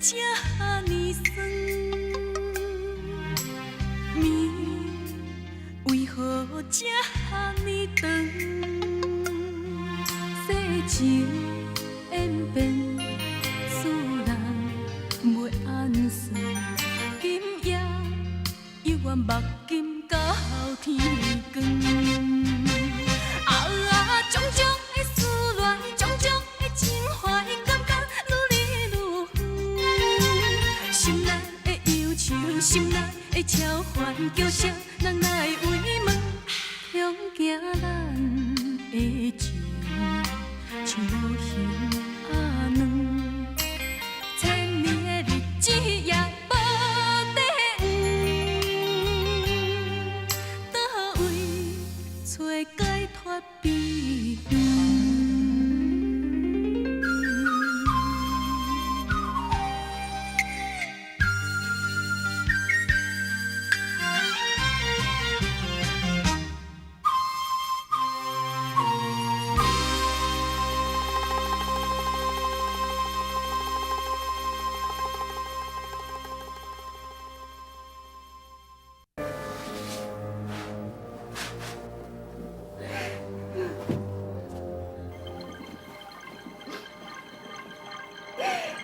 這呢酸？暝為何這呢長？世情演變，使人袂按算。今夜猶原目金到天光。啊，種種的思戀，種種的情懷，感覺愈來愈遠。心內的憂愁，心內的愁煩，叫啥人來慰問？恐驚咱的情像無形仔軟，千年的日子也無底蘊，佗位揣解脫悲歡？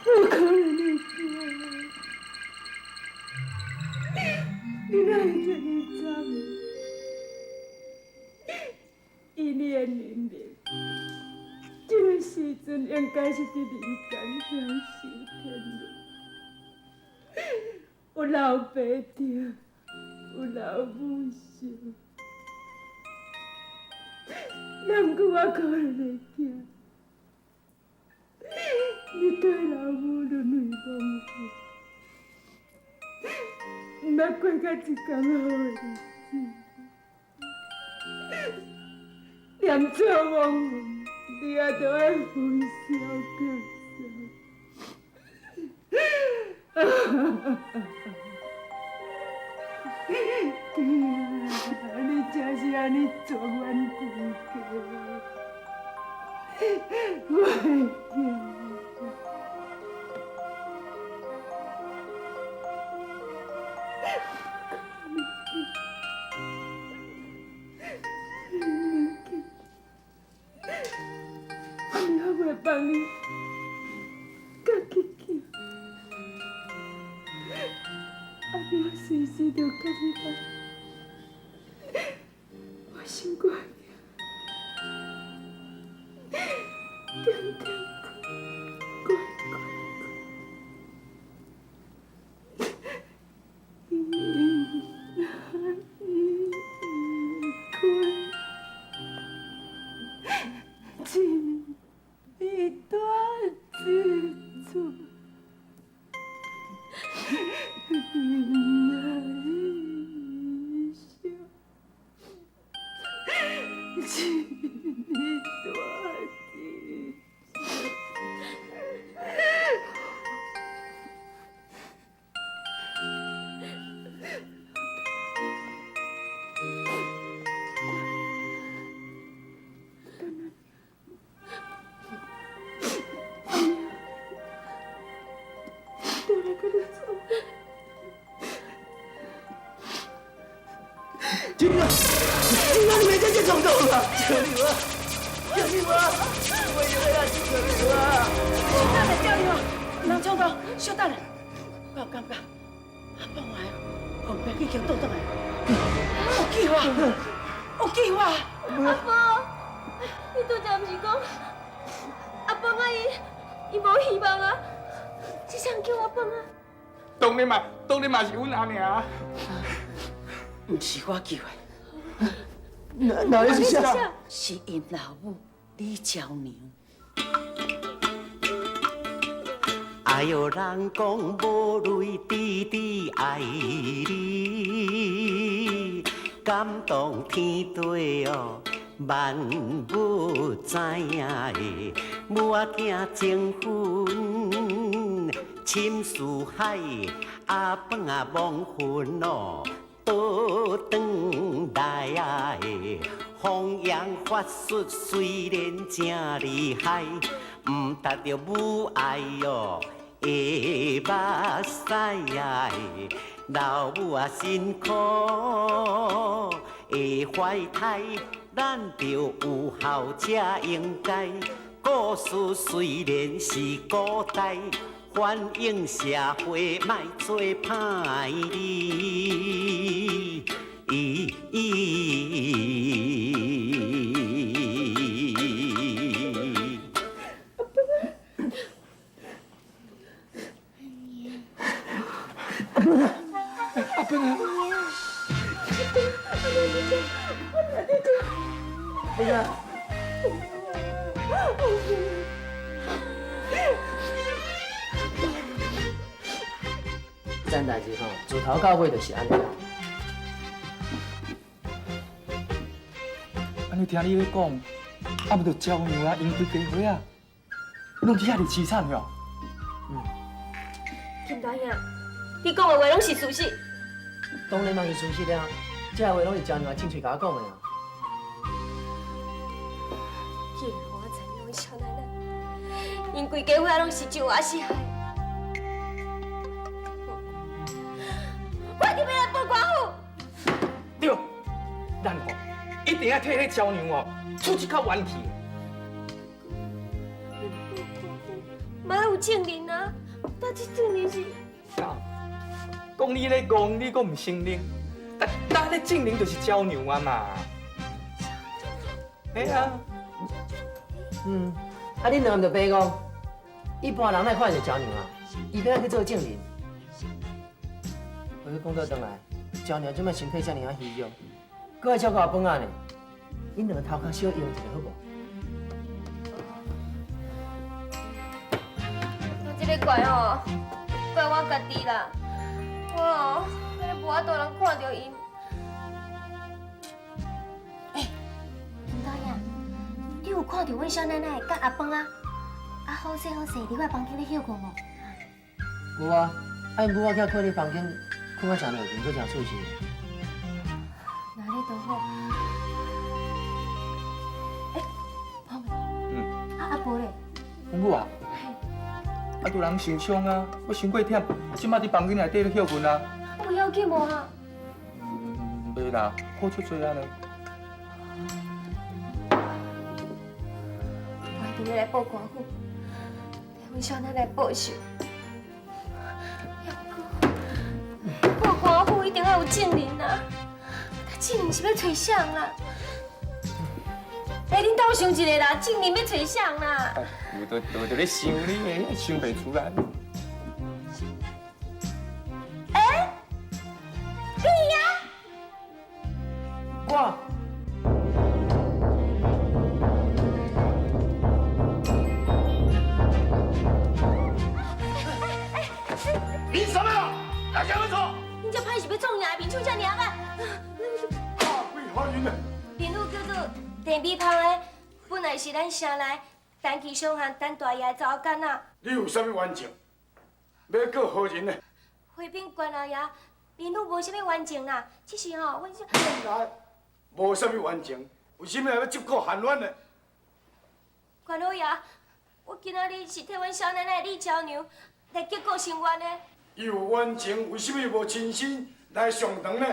我可憐的囝，你哪會這呢慘？以你的能力，這个時陣應該是佇人間享受天倫，有老爸疼，有老母惜。毋過我可憐的囝，你對老母淪為亡魂，毋捌過甲一工好的日子，連做亡魂，你也著愛焚燒結束。囝，你真是按呢绝阮規家，我的囝。阿娘袂放你家己行，阿娘隨時都佮你來，我心肝疼，恬恬睏，乖乖睏。睏，一大一撮。一大一金啊！金啊！你袂使這衝動啊！求你啊！求你啊！我以為啊，求你啊！小等下，教練，毋通衝動，小等下。我有感覺，阿鳳仔魂魄已經倒轉來，有計劃，有計劃。阿婆，你拄才毋是講阿鳳仔伊無希望啊？是誰救阿鳳仔？當然嘛，當然嘛是阮阿娘。毋是我救的，那是啥？是𪜶老母李嬌娘。哎喲，人講無淚滴滴愛你，感動天地哦，萬物知影的，母仔囝情分深似海，阿鳳仔亡魂哦，倒轉來啊的，弘揚法術雖然誠厲害，毋達著母愛哦，的目屎啊，老母啊辛苦的怀胎，咱著有孝才应该。故事虽然是古代，反映社会莫做歹你。阿芬啊！哎呀！这代志吼，自头到尾就是按呢。按呢听你咧讲，啊毋就招娘啊，𪜶规家伙仔，攏去遐爾凄慘哟。嗯。金大兄，你講的話攏是事實。當然嘛是事實啊，這話攏是招娘親喙共我講的啊。既然予我知影阮小奶奶，𪜶規家伙仔攏是周阿四害，我一定欲來報官府。對，咱吼一定愛替彼招娘哦出一口冤氣。嘛有證人啊，但這證人是……啊，講你咧戇，你閣毋承認，但但咧證人就是招娘啊嘛。嘿啊。嗯，啊，恁兩个毋就白戇，一般人哪會看著招娘啊？伊欲按怎去做證人？話閣講倒轉來，招娘這擺身體遮爾仔虛弱，閣愛照顧阿本仔呢，恁兩个頭殼小用一下好無？我這个怪吼，怪我家己啦，我哦，按呢無法度人看著𪜶。欸，金大兄，你有看著阮小奶奶佮阿邦仔，啊好勢好勢佇我房間咧歇睏無？有啊，啊𪜶母仔囝睏你房間，睏啊誠落去，閣誠舒適。那咧都好。欸，胖妹，啊阿婆咧？阮母啊，啊拄人受傷啊，我傷過忝，這擺佇房間內底咧歇睏啊。有要緊無啊？嗯，袂啦，好出濟啊呢。我一定欲來報官府，替阮小奶奶報仇。猶閣報官府一定愛有證人啊！證人是欲揣誰啦？欸，恁鬥想一下啦，證人欲揣誰啦？有就就就咧想你的，想袂出來。欸，你呀？我。你什麼啊？來幹麼？你這歹是欲創啥面唱遮爾歹？怕鬼發人呢？民女叫做鄭美芳的，本來是咱城內陳其商行陳大爺的查某囡仔。你有啥物冤情？欲告何人呢？回稟關老爺，民女無啥物冤情啦，只是吼，阮這本來無啥物冤情，為啥物還欲這告喊冤呢？關老爺，我今仔日是替阮小奶奶李嬌娘來結告伸冤的。伊有冤情，為啥物無親身來上堂呢？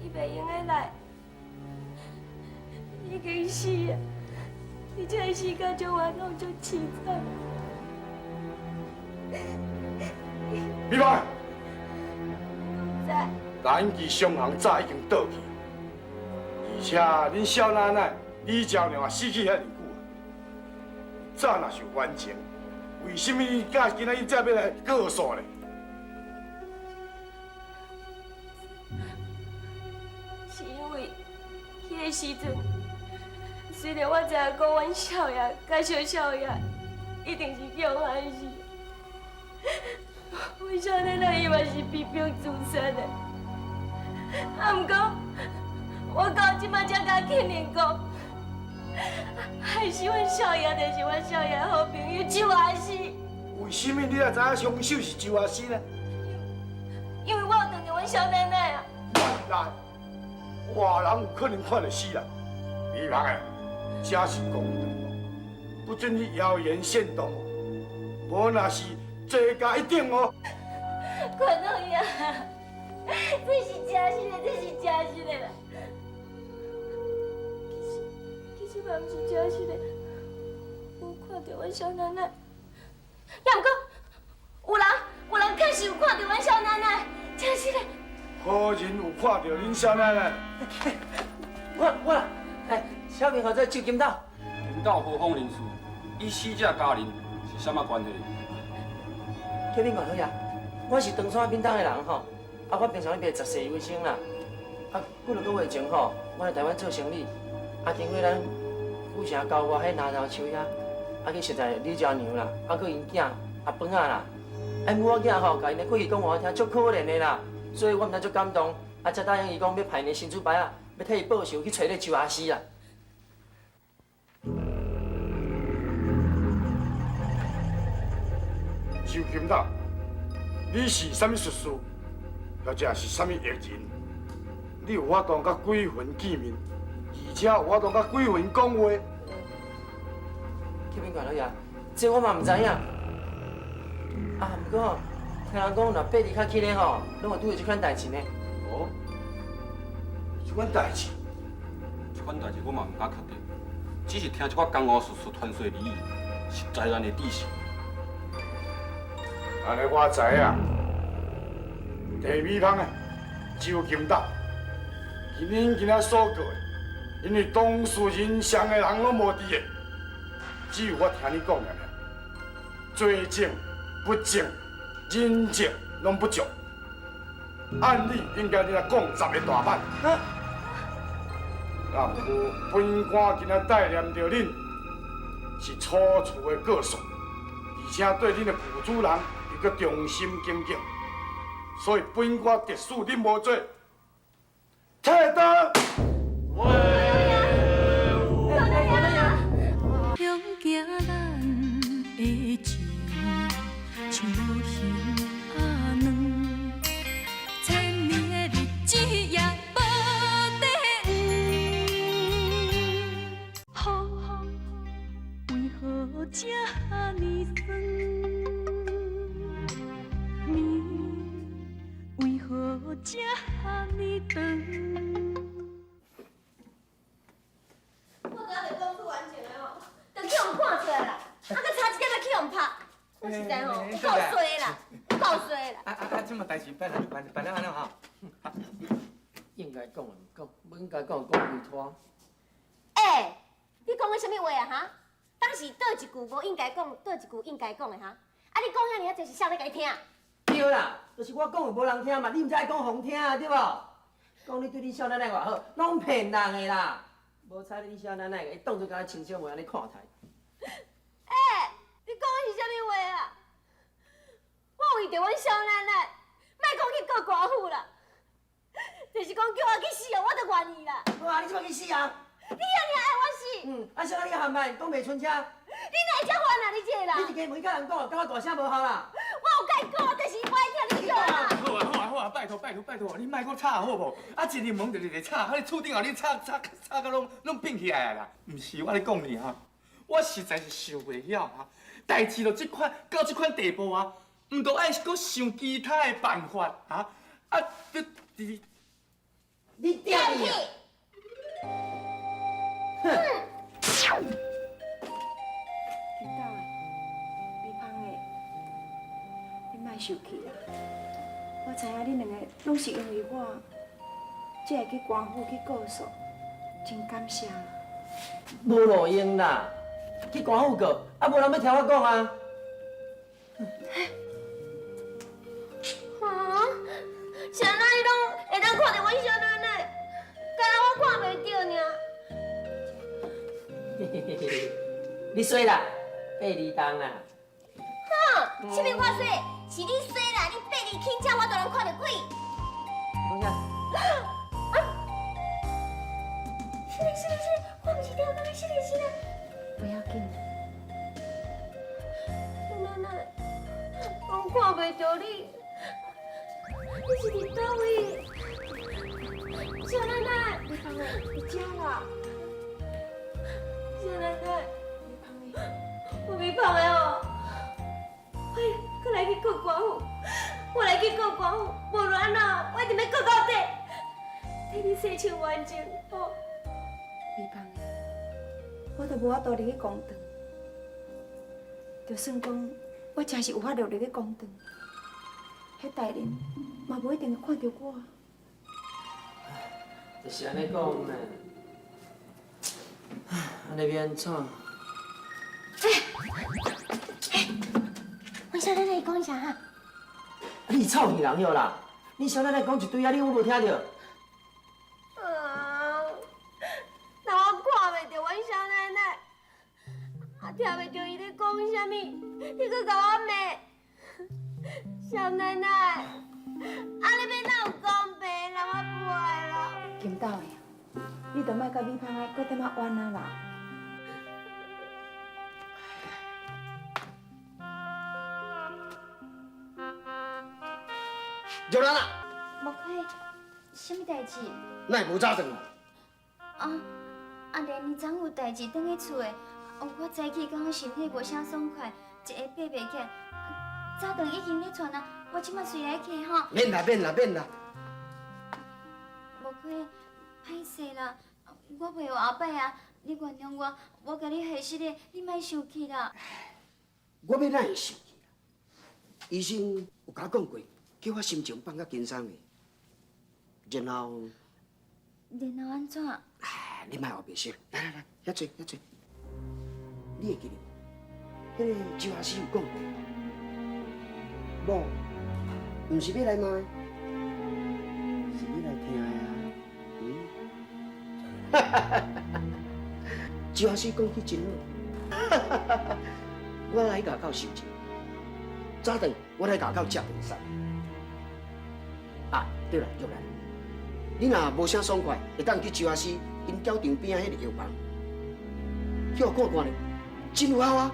伊袂用得來，已經死啊！而且死甲足冤枉，足淒慘。美芳，知。咱其商行早已經倒去，而且恁小奶奶李嬌娘也死去遐爾久啊。早若是有冤情，為什麼你敢今仔日才欲來告訴呢？是因為彼个時陣，雖然我知影講阮少爺佮小少爺一定是予害死，阮小奶奶伊嘛是被迫自殺的。啊，毋過我到這擺才敢確認講，害死阮少爺就是阮少爺好朋友周阿四。為什麼你會知影兇手是周阿四呢？因為我有撞著阮小奶奶啊。原來，外人有可能看著死人。美芳的，這是公道。不准去妖言煽动，无若是罪加一等哦。关老爷，这是真实的，这是真实的啦。其实，其实嘛毋是真实的。我看著阮少奶奶，也毋过有人，有人确实有看著阮少奶奶，真实的。何人有看著恁少奶奶？我啦，哎，小名号做周金斗。金斗何方人士？与死者家人是啥物关系？启禀管老爷，我是长山闽东的人吼，啊，我平常咧卖杂细为生啦。啊，几落个月前吼，我来台湾做生意，啊，经过咱府城郊外彼南头树遐，啊，去熟似李家娘啦，啊，佮𪜶囝阿饭仔啦，啊，母仔囝吼，共𪜶的过去讲予我听，足可怜的啦，所以我毋知足感动，啊，才答应伊讲欲派𪜶的神主牌仔，欲替伊报仇去揣彼周阿师啦。周金斗，你是啥物术士，或者是啥物异人？你有法度佮鬼魂见面，而且有法度佮鬼魂讲话？启禀管老爷，这我嘛毋知影。啊，毋过吼，听人讲，若爬离较紧的吼，拢会拄著这款代志呢。哦，这款代志，这款代志我嘛毋敢确定，只是听一寡江湖术士传说而已，实在难会置信。按呢我知影，地米芳的周金斗，恁今仔所告的，因为当事人上的人拢无伫的，只有我听你讲尔尔，罪证、物证、人证拢不足，按理应该你来讲10个大板。啊，毋过本官今仔代念著恁是初厝的告诉，而且对恁的旧主人又阁忠心耿耿，所以本官特赦恁无罪。退刀。向行咱的情，像无形仔软，千年的日子也无底黄。雨为何这呢酸？暝为何这呢长？我刚才讲出完全的吼，就去予看出来啦，啊，阁差一点仔去予拍，我实在吼有够衰的啦，有够衰的啦。啊啊啊！这么代志办办办了按怎哈？应该讲的毋讲，不应该讲的讲规拖。欸，你讲的啥物话啊？哈？当时佗一句无应该讲，佗一句应该讲的哈？啊，你讲遐尔仔济是啥咧共你听？对啦，就是我讲的无人听嘛，你毋知爱讲予人听啊，对无？讲你对恁少奶奶偌好，拢骗人的啦。无彩恁少奶奶伊当作敢若穿小妹按呢看待。欸，你讲的是啥物话啊？我为著阮少奶奶，莫讲去告官府啦，就是讲叫我去死哦，我都愿意啦。好啊，你这摆去死啊！你遐尔爱我死？嗯，啊，啥你含慢讲袂出声？你哪会遮烦啊？你这个人。你一家门佮人讲，感觉大声无效啦。我有共伊讲，但是伊不爱听，你叫啦。好啊好啊好啊，拜托拜托拜托，你莫阁吵好无？啊，一入门就直直吵，啊，你厝顶后你吵吵吵到拢拢变起来啊啦！毋是我咧讲你哈，我实在是受袂了哈，代志就这款到这款地步啊，毋著爱阁想其他的办法啊！啊，你你点去？哼！金斗的，美芳的，你莫受气啦。我知影恁两个拢是因为我，才会去官府去告诉，真感谢啦。无路用啦，去官府告，啊，无人欲听我讲啊。啊！是按怎你拢会当看著阮少奶奶，敢若我看袂著尔。嘿嘿嘿嘿，你衰啦，八厘重啦。哼，啥物我衰？是你衰啦！你八厘轻车，我都能看著鬼。讲啥？啊！是嘞是嘞是嘞，我毋是听讲的，是嘞是嘞。不要紧。少奶奶，我看袂著你，你是伫佗位？少奶奶，美芳的，伫遮啦。少奶奶，美芳的，去告官府，无论按怎，我一定欲告到底，替你洗清冤情，吼。美芳，我都无法度入去公堂，就算讲我真是有法度入去公堂，彼大人嘛无一定会看著我。就是按呢讲嘛，按呢欲按怎？阮少奶奶讲啥哈？你臭耳人哟啦！你少奶奶讲一堆啊，你有无听著？啊！那我看袂著阮少奶奶，啊，听袂著伊咧讲啥物，你阁共我骂，少奶奶，啊，你欲哪有公平啦？我袂啦。金豆的，你就莫佮美芳仔阁踮仔冤啊啦！玉兰啊，莫非啥物代志？哪会无早转来？啊，阿莲伊昨有代志转去厝的，我早起感觉身体无啥爽快，一下爬袂起来。早顿已经咧传啊，我这马随来去吼。免啦免啦免啦。无亏，歹势啦，我袂有后摆啊，你原谅我，我共你解释的，你莫生气啦。我欲哪会生气啦？医生有共我讲过。叫我心情放较轻松的，然后，然后按怎？哎，你莫学白说，来来来，遐坐遐坐。你会记得无？彼个周阿师有讲过，某毋是欲来骂，是欲来听的啊。嗯，哈哈哈哈。周阿师讲起真好，哈哈哈哈。我来外口收钱，早顿我来外口食饭啥。啊，对啦，玉兰，你若无啥爽快，会当去周阿师𪜶教场边仔彼个药房，去予看看咧，真有效啊！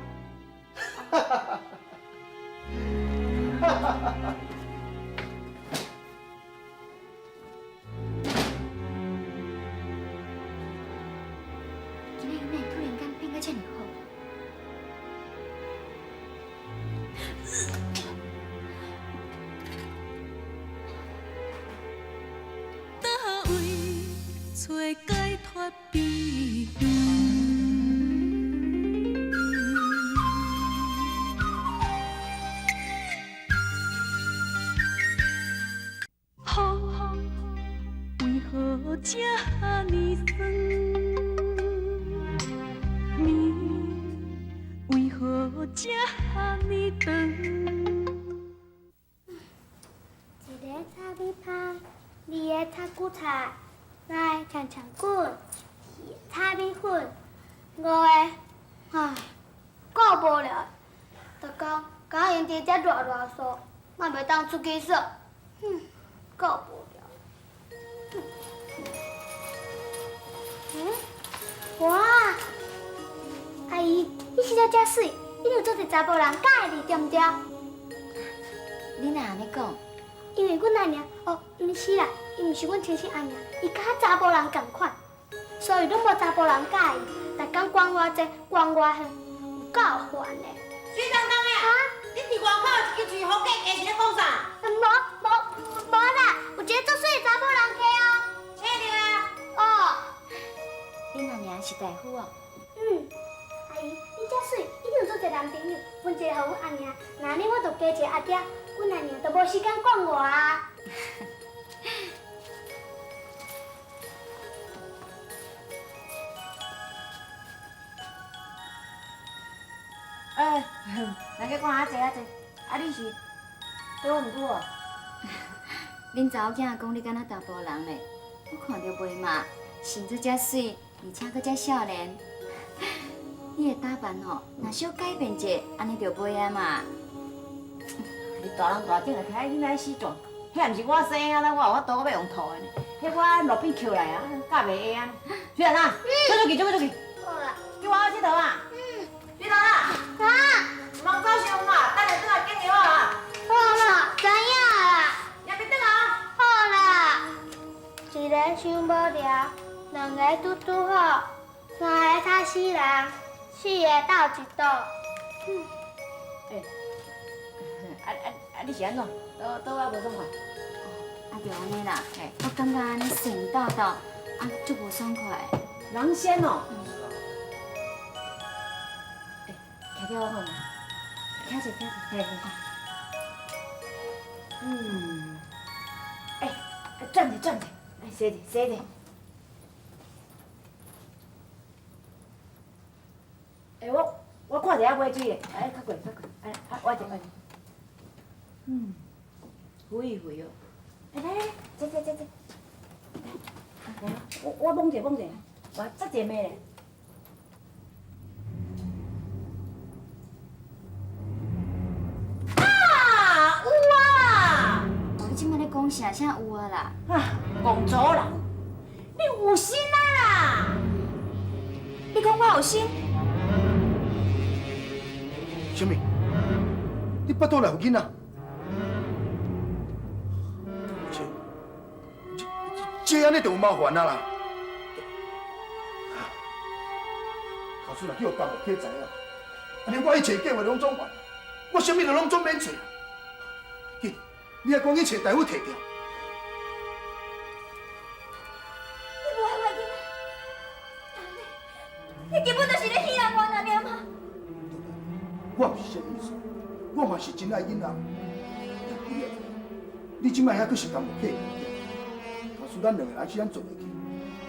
哈哈哈哈哈哈！今仔日哪会突然间变甲遮尔好？找解脱悲欢。风为何这呢酸？暝为何这呢长？一个炒米香，二个炒韭菜。来，长长棍，四个炒米粉，五个，唉，够无聊。逐工敢闲伫遮啰啰嗦，嘛袂当出去耍，哼，够无聊。嗯，哇，阿姨，你生得遮媠，一定有足济查埔人佮意你，对毋对？你哪按呢讲？因为阮阿娘，哦，毋是啦，伊毋是阮亲生阿娘，伊佮查埔人仝款，所以拢无查埔人佮意。逐工管偌济，管偌远，有够烦的。水当当的，啊，你伫外口一支喙好假假是咧讲啥？无无无啦，有一个足媠的查某人客哦。请著啊。哦。恁阿娘是大夫哦。嗯，阿姨，你遮媠，一定有足济男朋友，分一个予阮阿娘，那按呢我就加一个阿爹，阮阿娘就无时间管我啊。哎，来去看阿济阿济，啊你是对我毋久哦？恁查某囝讲你敢若查埔人咧，我看著袂嘛，生做遮媠，而且阁遮少年。你的打扮吼，若小改变一下，按呢就袂啊嘛。你大人大种的，听囡仔死状，彼毋是我生啊，我有法度阁欲用吐的呢？彼我路边捡来啊，教袂会啊。水兰啊，出出去，出去，出去。好啦。叫我佚佗啊。嗯。水兰啊。啊。毋通走伤远，等下转来拣药啊。好啦，知影啦。也袂转啊。好啦。一个伤无聊，两个拄拄好，三个吵死人，四个斗一桌。欸，啊，你是按怎？倒倒啊无爽快。啊，就按呢啦，我感觉按呢神抖抖，啊，足无爽快。人仙哦。欸，徛起我看觅。徛者，徛者，嘿。嗯。欸，转者转者，来洗者洗者。欸，我看一下尾水咧，哎，较过较过，哎，啊，我者我者。嗯，肥肥哦。来来来，这这这这。来，我摸者摸者，我遮济暝咧。啊，有啊！你这摆咧讲啥？啥有啊啦？啊，戆祖人，你有心啊啦！你讲我有心？啥物？你腹肚内有囡仔？这按呢就有麻烦啊啦！假使若叫江木启知影，按呢我一切计划拢总完，我啥物都拢总免做。紧，你爱赶紧揣大夫提掉。你无爱我囡仔，你根本就是咧戏弄我尔嘛！我毋是这意思，我嘛是真爱囡仔。你这摆遐阁是江木启。咱两个人之间做落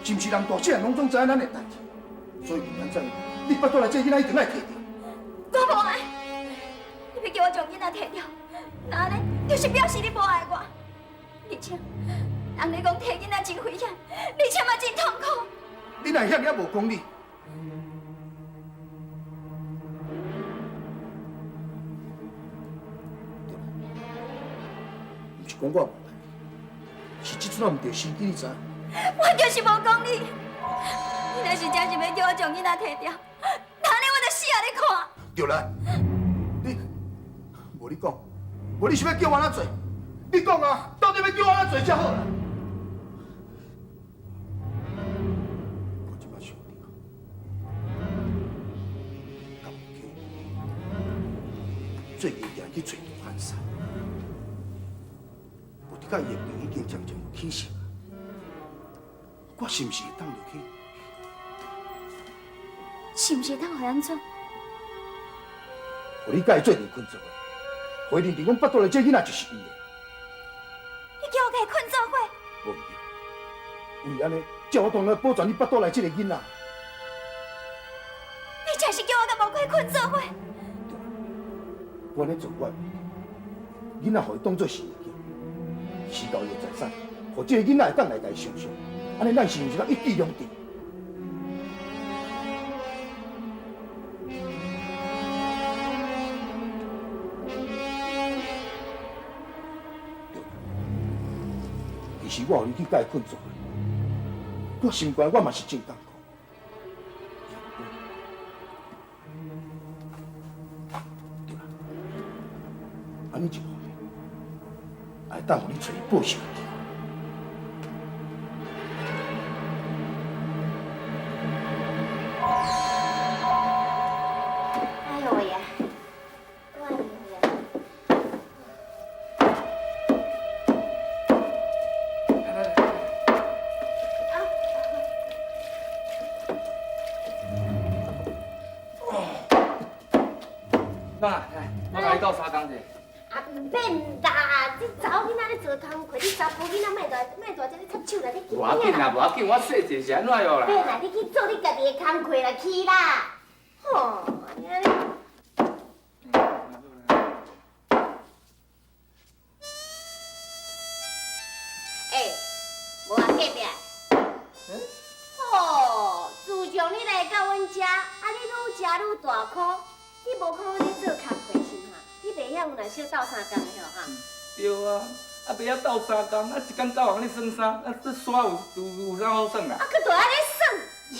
去，是毋是人大细汉拢总知影咱的代志？所以毋免怎，你腹肚内这囡仔一定爱提掉。我无爱，你欲叫我将囡仔提掉，那按呢就是表示你无爱我。而且，人咧讲提囡仔真危险，而且嘛真痛苦。你哪会遐尔无公理？对，毋是讲我。是这阵仔毋对时机，你知？我就是无讲你，你若是真是欲叫我将囡仔提掉，那按呢我就死予你看。对啦，你无你讲，无你是欲叫我按怎做？你讲啊，到底欲叫我按怎做才好啦？我这摆想著，江木启最近定去揣杜汉山。无伫甲伊的病已经渐渐有起色，我是毋是会当入去？是毋是会当予按怎？予你佮伊做阵困做伙，予伊认定讲腹肚内这囡仔就是伊的。你叫我佮伊困做伙？无毋对，为按呢，才有法度来保全你腹肚内这个囡仔。你真是叫我佮无亏困做伙？对，我按呢做我毋对，囡仔予伊当做是伊的囝。死到伊的财产，予这个囡仔会当来共伊相信，按呢咱是毋是一举两得？对，其实我予你去佮伊困做伙，我心肝我嘛是真艰苦。对啦，按呢一方面。会当予你揣伊报仇的机会。哎呦喂呀！我爱你呀！来来来。妈，来，我共你斗相共者。啊，免啦！你查某囡仔咧做工课，你查埔囡仔莫大莫大只咧插手啦，你无要紧啦，无要紧，我细者是按怎样啦？免啦，你去做你家己的工课啦，去啦！吼，你按呢？欸，无啊，隔壁。吼，自从你来到阮遮，啊，你愈食愈大箍，你无看我咧做工课是哈？你袂晓有若小斗相共的吼哈？对啊，啊袂晓斗相共，啊一工到晚咧耍衫，啊这衫有啥好耍啦？啊，阁就按呢耍。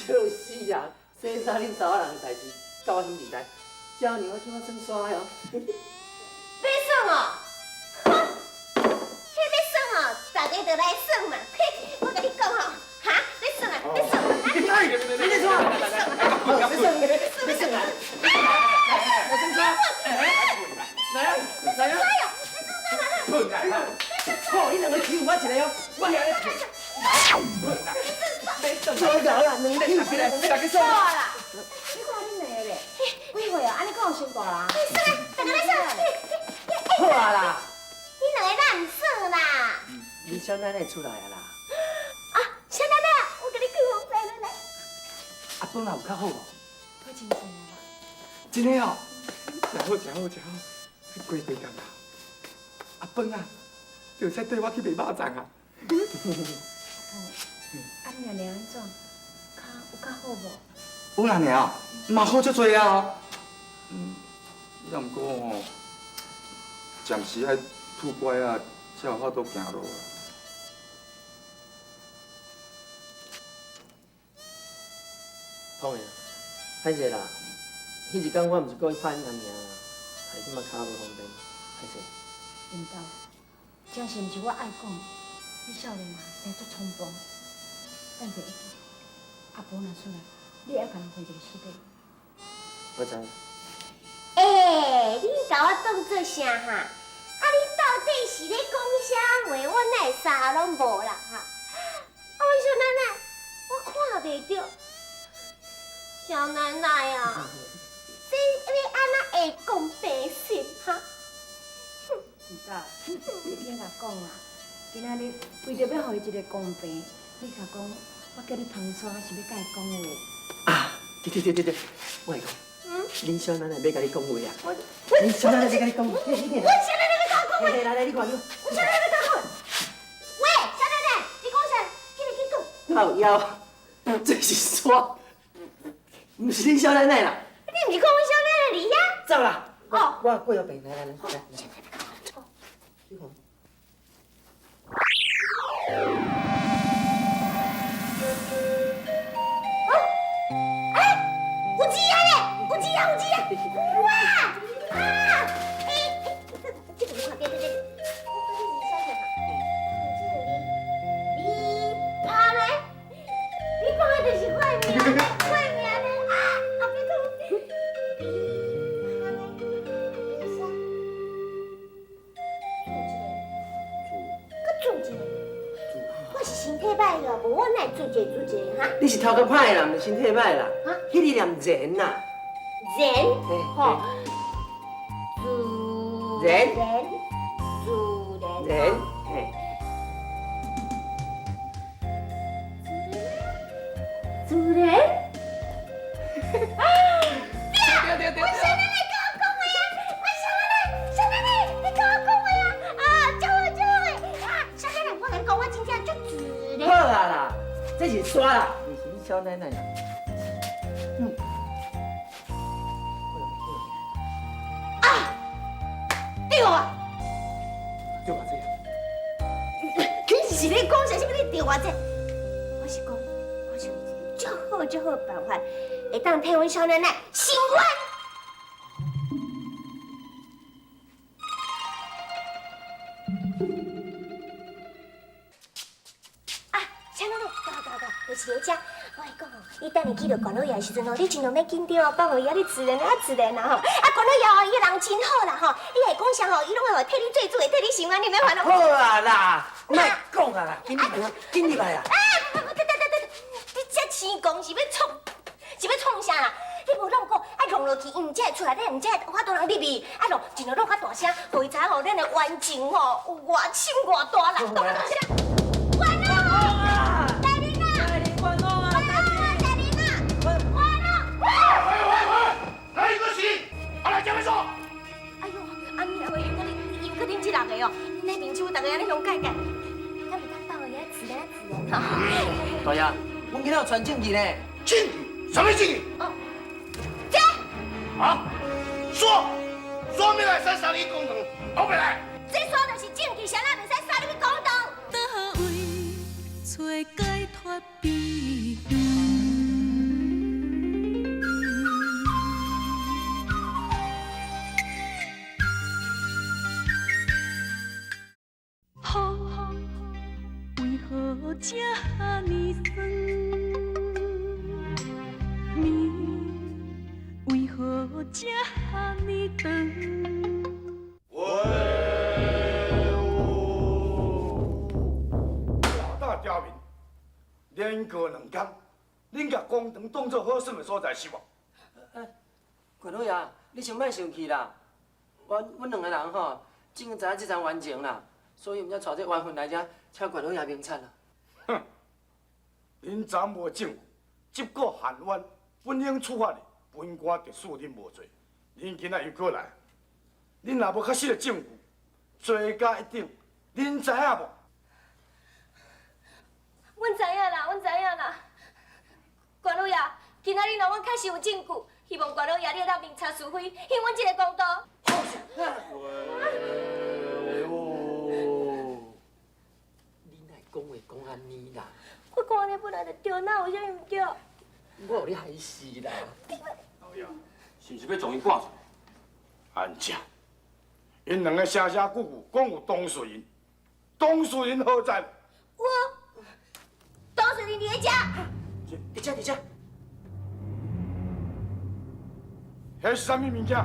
就是啊，洗衫恁查某人的代志，到我什么时代？娇娘我叫我耍衫哟。欲耍哦？哼，彼欲耍哦，大家就来耍嘛。嘿，我共你讲吼，哈，欲耍啊，欲耍啊！哎，你咧创？欲耍，欲耍啊！来，我耍衫。来啊，来啊！困啊！做牛啦，两个来，大家算啦。你看恁两个咧，几岁啊？按呢敢有伤大人？算啦，大家来算。好啊啦。你两个哪毋算啦？恁小奶奶出来啊啦。啊，小奶奶，我共你开方来来来。阿本啊有较好无？我真顺啊。真的哦，真好，真好，真好。过几工啊，阿本啊，就会使缀我去卖肉粽啊。啊，你娘娘按怎？跤有较好无？有啦娘，嘛好足济啊。嗯，也毋过吼，暂时爱拄拐仔，才有法度行路啊。胖爷，歹势啦，彼一工我毋是故意拍你阿名啦，害这马跤无方便，歹势。领导，真是毋是我爱讲，你少年嘛实在足冲动。等者一记，阿婆若出来，你会晓共人赔一个失礼。我知。欸，你共我当做啥哈？啊，你到底是咧讲啥话？我哪会啥拢无啦哈？啊，阮小奶奶，我看袂著。小奶奶啊，这你按怎会讲白心哈？唔得，你紧共讲啦。今仔日为著欲予伊一个公平，你共讲，我叫你芳山是欲共伊讲话。啊，对对对对对，我会讲。嗯。恁小奶奶欲共你讲话啊？恁小奶奶欲共你讲话。我小奶奶欲共我讲话。来来，你看你。我小奶奶欲共我讲话。喂，小奶奶，你讲啥？紧来紧讲。靠腰，这是山，毋是恁小奶奶啦。你毋是讲阮小奶奶伫遐？走啦。哦。我过后边，来来来来。你看。哎，有字啊咧，有字啊，有字啊！哇啊！哎哎，这个你看，对对对，我你写啥？你拍咧？你讲的就是我的名，我的名咧啊！后壁讲你拍咧，你写注一个，阁注一个。我是身体歹哦，无我哪会注一个注一个哈？你是头壳歹啦，毋是身体歹啦。哈？彼个念仁啦。仁，吼，自仁，自然，仁，嘿。自然。对对对对。我小奶奶跟我讲话啊！我小奶奶，小奶奶，你跟我讲话啊！啊，真好真好啊！小奶奶，我共你讲，我真正足自然。好啊啦，这是山啦，毋是你小奶奶啦。嗯。啊，对啊。对啊，这。你是咧讲啥？啥物你对啊这？我是讲，我想一个足好足好的办法，会当替阮小奶奶伸冤。啊，小奶奶，到到到，就是伫遮。我会讲哦，你等下去著管老爷的时阵哦，你尽量免紧张哦，放予伊遐咧自然啊自然啦吼。啊，管老爷哦，伊人真好啦吼，你会讲啥吼，伊拢会替你做主，会替你想啊，你免烦恼。好啊啦，莫讲啊啦，紧入来，紧入来啊！哎，不不不，等等等等，你这青公是欲创，是欲创啥啦？你无弄过，啊弄落去，伊毋才会出来，你毋才会有法度人入去，啊弄尽量弄较大声，予伊知影吼，咱的冤情吼有偌深偌大啦，懂不懂？冤啊！大人啊！大人冤枉啊！大人啊！冤啊！喂喂喂，哪一个是？啊来，这边说。哎呦，阿弥陀佛，你又阁恁这六个哦，恁那面手逐个按呢相改改，敢会当放予伊自然自然吼？大爷，阮今仔有传证据呢。证据？什么证据？哦，这。啊？说，说明来使杀你公堂，后壁来。这煞就是证据，啥人袂使杀入去公堂？佗位揣解脱悲欢？风为何这呢酸？暝为何这呢长？老大刁民，连过两工，恁共公堂当做好耍的所在是无？关老爷，你先莫生气啦。阮两个人吼，已经知影这层冤情啦，所以阮才带这冤魂来遮，请关老爷明察啦。哼，恁昨无证据，这个喊冤，本应处罚的，本官特赦恁无罪。恁今仔又阁来，恁若无确实的证据，罪加一等，恁知影无？阮知影啦，阮知影啦。关老爷，今仔日若阮确实有证据，希望关老爷你会当明察是非，还阮一个公道。哎呦，你哪会讲话讲按呢啦？我讲按呢本来就对，哪有啥物毋对？我予你害死啦！老爷，是毋是欲将𪜶赶出去？按怎？𪜶两个声声句句讲有当事人，当事人何在？我当事人伫遮。伫遮伫遮。彼是啥物物件？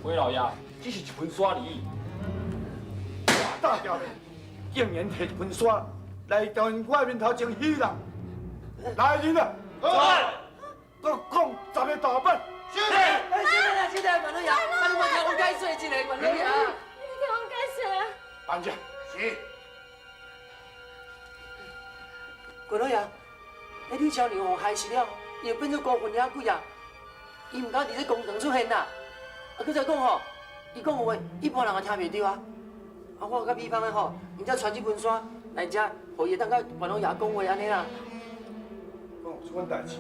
回老爷，这是一盆沙梨。大条的，竟然提一盆沙来调我面头前戏人！来人啊！来，阁讲十个大板。是。哎，是的啦，是的，关老爷，啊，你莫听我解释一下，关老爷。你听我解释啊。安静。是。关老爷，彼李超娘予害死了，伊就变做孤魂野鬼啊！伊毋敢伫这公堂出现啦。啊，阁再讲吼，伊讲话一般人也听袂著啊。啊，我佮美芳的吼，𪜶才传这盆沙来遮，予伊会当佮关老爷讲话按呢啦。讲有这款代志。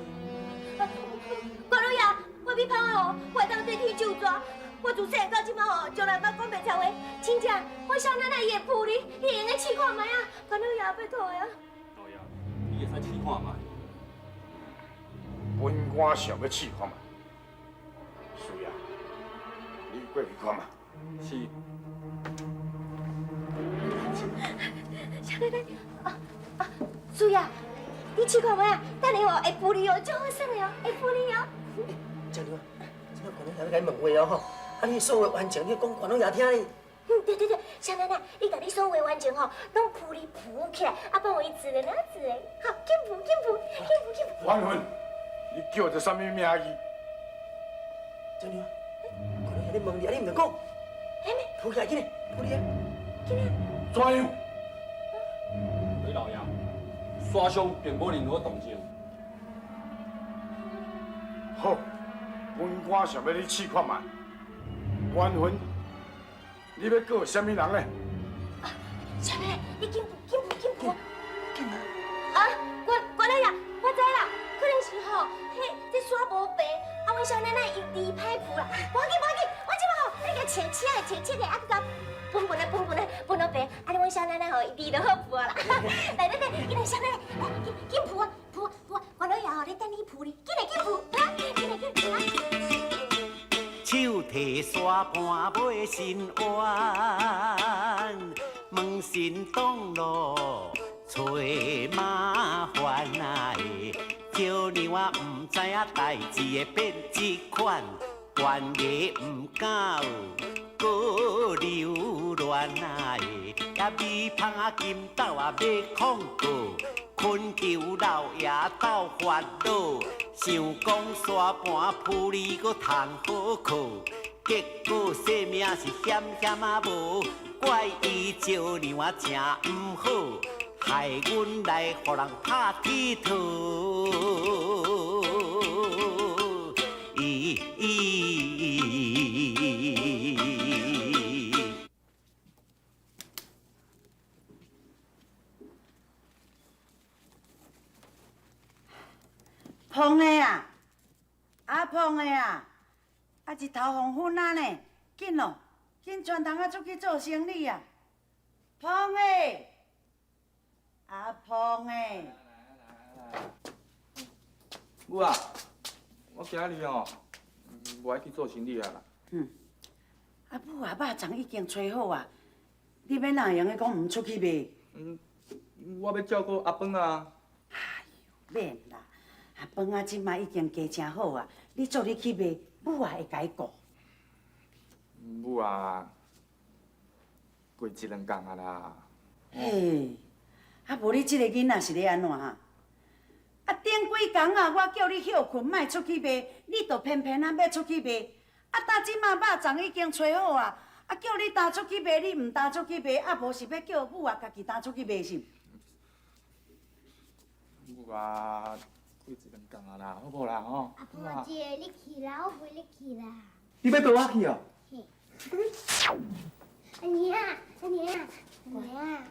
关老爷，我美芳的吼，我会当对天咒抓。我自细汉到这马吼，从来毋捌讲白贼话。真正，我少奶奶伊会扶你，你会用得试看觅啊。关老爷，拜托的啊。老爷，你会使试看觅。本官想欲试看觅。是啊，你过去看觅。是。小奶奶，啊啊，苏亚，你试看觅啊，等下哦会扶你哦，足好耍的哦，会扶你哦。娇娘，这摆关老爷欲共你问话哦吼，啊你所有冤情你讲关老爷听呢。嗯，对对对，小奶奶，你共你所有冤情吼，拢浮你浮起来，啊，放予伊自然啊自然，好，紧浮紧浮紧浮紧浮。冤魂，你叫做啥物名字？娇娘，关老爷咧问你，啊你毋著讲。浮起来，紧来，浮你啊！紧来。怎样？回老爷，沙上并无任何动静。好，本官想欲你试看觅，冤魂，你欲告啥物人呢？小奶奶，你紧紧紧紧紧啊！啊，关老爷，我知啦，可能是吼，彼这沙无白，啊，阮少奶奶伊字歹浮啦。无要紧无要紧，我这摆吼，你共穿青的穿青的，啊，阁共分分的分分的分落白，啊，阮少奶奶吼，伊字就好浮啊啦。来来来，紧来少奶奶，来紧紧浮啊浮浮啊！关老爷吼，咧等你浮哩，紧来紧浮啊，紧来紧啊！手提沙盘买神丸，问神当路揣麻烦啊！少娘我毋知影代志会变这款，悬崖毋敢阁留恋啊！遐米芳仔金豆啊欲控告，恳求老爷斗发恼，想讲沙盘浮你阁通好靠，结果性命是险险仔无，怪伊少娘仔真毋好，害阮来予人拍铁套。咦咦。芳的啊，阿芳的啊，啊日头黄昏啊呢，紧哦，紧传窗仔出去做生理啊！芳的，阿芳的，母啊，我今日哦，无爱去做生理啊啦。嗯，啊母啊，肉粽已经炊好啊，你欲哪会用得讲毋出去卖？嗯，我欲照顾阿芳啊。哎哟，免啦。阿芳仔这摆已经加诚好啊，你做你去卖，母仔会共伊顾。母啊，过一两工啊啦。嘿，啊无你这个囡仔是咧按怎哈？啊顶几工啊，我叫你歇睏，莫出去卖，你就偏偏啊欲出去卖。啊，到这马肉粽已经炊好啊，啊叫你担出去卖，你毋担出去卖，啊无是欲叫母啊家己担出去卖是？母啊，过一两工啊啦，好无啦吼？阿婆阿姐，你去啦，我陪你去啦。你欲陪我去哦？嘿。阿娘，阿娘，阿娘。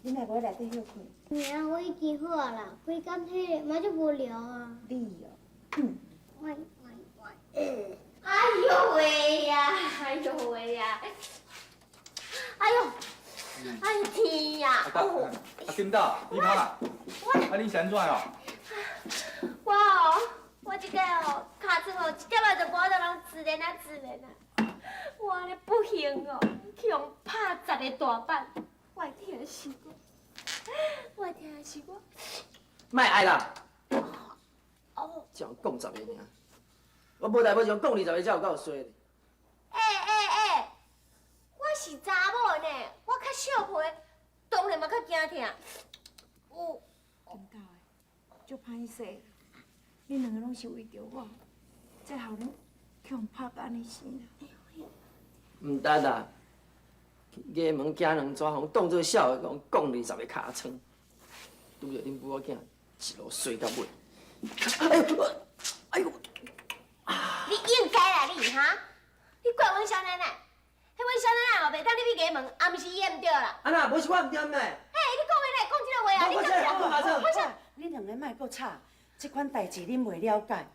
你若无内底歇睏？娘，我已经好啊啦，规工彼个嘛足无聊啊。你哦，嗯。喂喂喂。哎呦喂呀！哎呦喂呀！哎呦，哎呦天呀！啊，金豆，你跑啦？啊，你是按怎哦？我哦，我这个哦，尻川哦，一点仔就无法度拢自然啊自然啊。我按呢不幸哦，去予拍十个大板，我会疼死我，我会疼死我。莫爱啦！哦。才讲十个尔，我无代无志讲二十个才有够衰的。欸欸欸！我是查某呢，我较小皮，当然嘛较惊疼。有。金豆的，足歹势，恁两个拢是为著我，才予恁去予拍甲按呢死啦。毋得啦！衙门惊两纸，予当做痟的，讲讲二十个尻川，拄著恁母仔囝一路衰到尾。哎呦！哎呦！你应该啦你哈！你怪阮小奶奶，彼阮小奶奶哦，袂当入去衙门，也毋是伊的毋对啦。啊那，无是我毋对咩？嘿，你讲话哪会讲这个话啊？你我我恁两个莫阁吵，这款代志恁袂了解。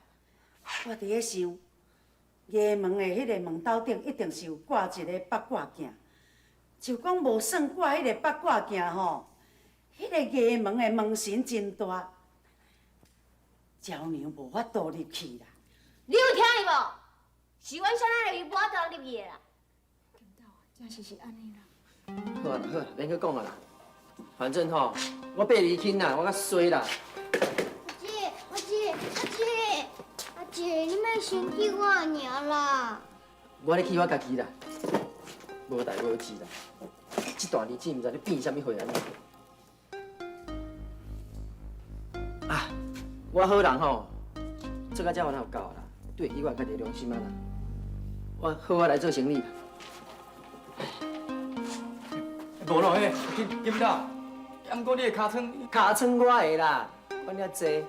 我伫咧想，衙门的彼个门斗顶一定是有挂一个八卦镜，就讲无算挂彼个八卦镜吼，彼个衙门的门神真大，招娘无法度入去啦。你有听伊无？是阮小奶奶伊无法度入去的啦。真是是按呢啦。好啊好啊，免阁讲啊啦。反正吼，我爬离轻啦，我较衰啦。阿姐，阿姐，阿姐，阿姐，你莫生气我尔啦。我咧气我家己啦，无代无志啦。这段日子毋知咧变啥物货按呢。啊，我好人吼，做到遮我哪有够啦？对起我家己的良心啊啦。我好啊来做生理啦。无咯，彼个金金豆，啊，毋过你的尻川，尻川我的啦，管遐济。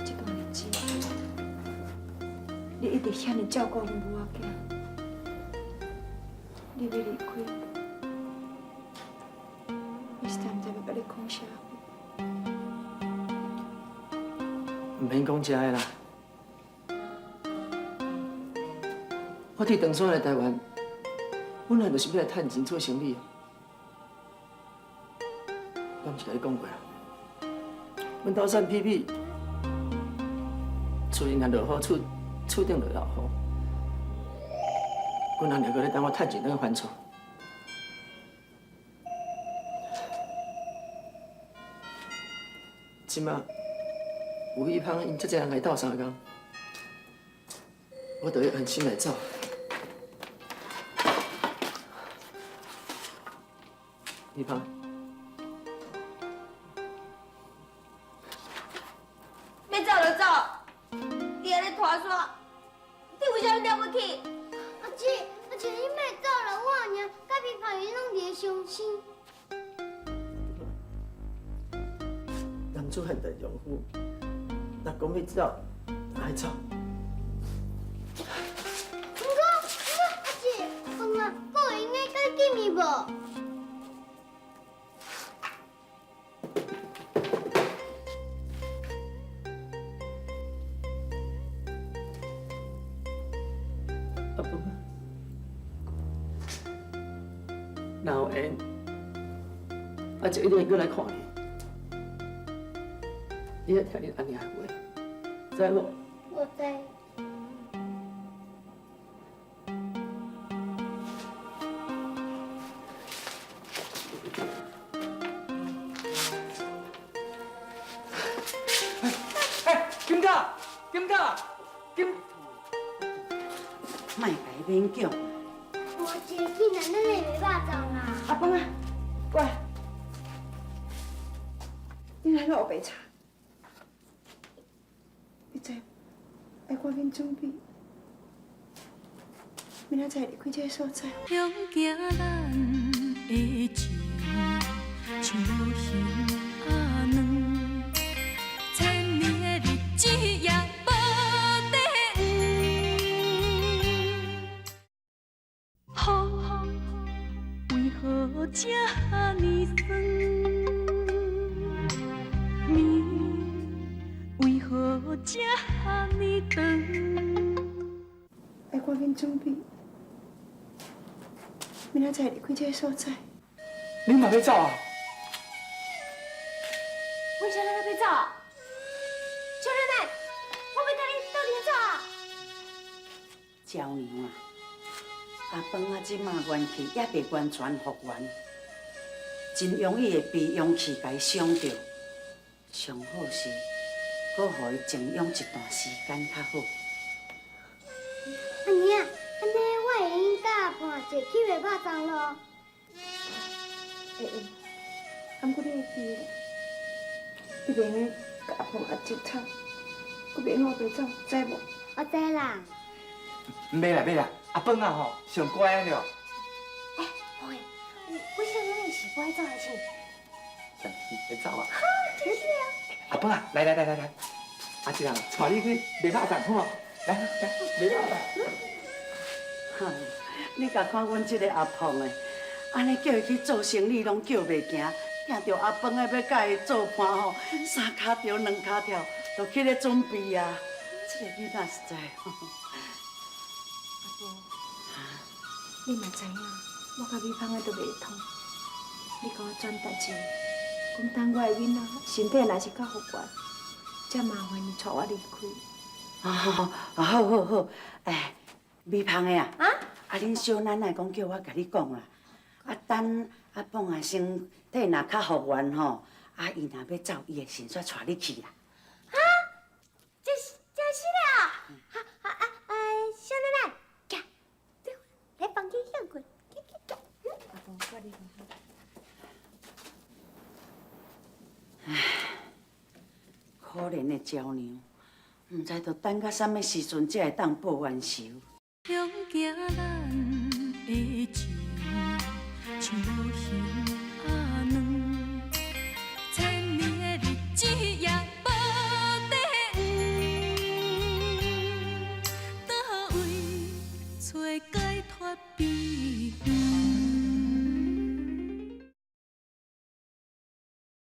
这段日子，你一直遐尔照顾阮母仔囝，你欲离开，我实在毋知欲共你讲啥话。毋免讲这个啦，我对长山来台湾，本来就是欲来趁钱做生理。我毋是共你讲过啦，阮兜产屁屁，厝里若落雨，厝厝顶就落雨。阮阿娘阁咧等我趁钱转去还厝。这马有米芳𪜶遮济人来斗相共，我就欲安心来走。米芳，欲走就走，你按呢拖煞，你为啥物了不起？阿姐，阿姐，你莫走啦，我阿娘佮米芳𪜶拢伫咧伤心。男子汉大丈夫，若讲欲走，爱走。毋过，毋过，阿姐，饭啊，阁会用得佮见面无？阿婆，若有缘，阿姐一定会阁来看你。你爱听恁阿娘的话，知无？我知。哎，金塔，金。莫共伊勉强。无真紧啊，咱会卖肉粽啊！阿凤啊，过来，你来落白茶。你知，爱赶紧准备，明仔载离开这个所在。向行咱的情，像鱼仔卵，千年的日子也无底黄。风为何这呢酸？暝为何这呢长？爱赶紧准备，明仔载离开这个所在。你嘛欲走啊？阮小奶奶欲走啊？小奶奶，我欲共恁斗阵走啊！娇娘啊，阿凤仔这马元气犹未完全复原，真容易会被阳气共伊伤著。上好是，阁予伊静养一段时间较好。阿娘，按呢我会用佮阿婆坐去卖肉粽囉。会用，啊，毋过你会记得，你袂用共阿婆阿叔吵，阁袂用乌白走，知无？我知啦。袂啦袂啦，阿凤仔吼上乖了。欸，喂，阮小奶奶是不爱走还是？上会走啊？真是啊！阿凤啊，来来来来来，阿叔啊，带你去卖肉粽好无？来来，卖肉粽。哈，你共看阮这个阿凤的，按呢叫伊去做生理拢叫袂行，听著阿凤的欲共伊做伴吼，三跤趒两跤跳，就去咧准备啊。这个囡仔实在。阿婆，你嘛知影，我佮美芳的都袂通。你共我转达一下，讲等我的囡仔身体若是较复原，才麻烦你带我离开。啊，好好好，哎，美芳的啊，啊，恁小奶奶讲叫我共你讲啦，啊，等阿凤仔身体若较复原吼，啊，伊若欲走，伊会迅速带你去啦。啊，这是这是啦，啊啊啊！小奶奶，行，来房间歇睏，去去去。阿婆，我离开。唉，可怜的娇娘，毋知著等到啥物时阵才会当报冤仇。向行咱的情，像鱼